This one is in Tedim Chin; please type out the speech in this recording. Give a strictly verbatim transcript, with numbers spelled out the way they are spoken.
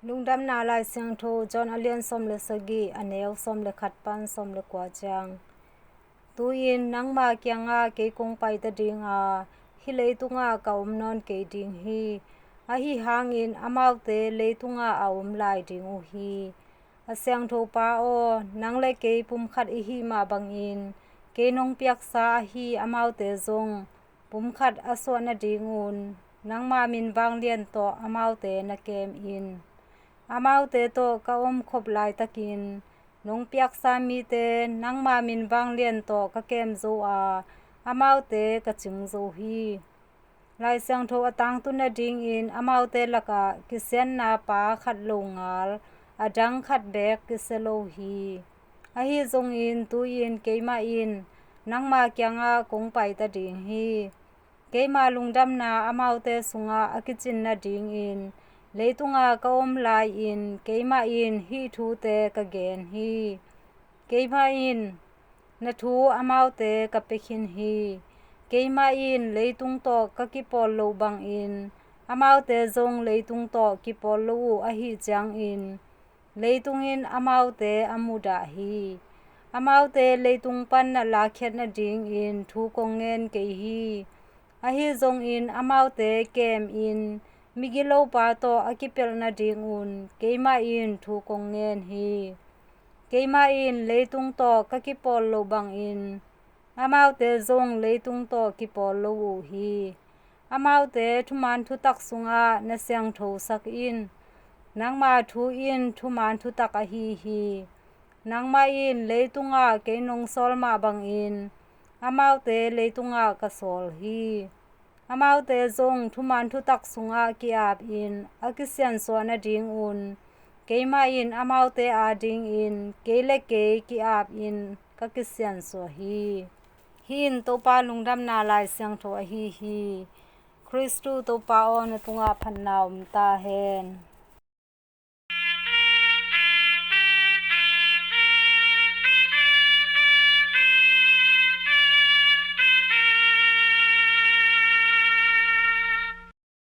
Lungdamna Lai Siangtho John a lian sawm le sagih, a neu sawm le khat pan sawm le kua ciang. Tu-in nangma kiangah kei kong paita ding a, hih leitungah ka om nawn kei ding hi. Ahi hangin amaute leitungah a om lai ding uh hi. A Siangtho Pa aw, nang le kei pumkhat i hih mah bangin, kei nong piaksa ahi amaute zong pumkhat a suah nadingun, nangma min vanglian tawh amaute na kem in. Amaute tawh ka om khop laitakin, nong piaksa mite nangma min vanglian tawh ka kem zo a, amaute ka cing zo hi. Lai Siangtho a tangtun nadingin amaute lakah kisianna pa khat lo ngal, a dang khat beek kisia lo hi. Ahi zongin tu-in keimah in nangma kiangah kong paita ding hi. Keima lungdamna amaute sungah a kicin nadingin, leitungah ka om lai-in keimah in hih thute ka gen hi. Keimah in na thu amaute ka pia khin hi. Keimah in leitung tawh ka kipawl loh bangin, amaute zong leitung tawh kipawl lo uh ahih ciangin, leitung in amaute a mudah hi. Amaute leitung pan na lakkhiat nadingin thu kong ngen kei hi. Ahi zongin amaute kem in, migilopa tawh a kipelh nadingun keimah in thu kong ngen hi. Keimah in leitung tawh ka kipawl loh bangin, amaute zong leitung tawh kipawl lo uh hi. Amaute thuman thutak sungah na siangthosak in. Nangma thu in thuman thutak ahi hi. Nangmah in leitungah kei nong sawl mah bangin, amaute leitungah ka sawl hi. Amaute zong thuman thutak sungah ki-ap in, a kisiansuah nadingun, keimah in amaute adingin kei le kei ki-ap in ka kisiansuah hi. Hih in Topa Lungdamna Lai Siangtho ahi hi. Khristu Topa aw, na tungah phatna om ta hen.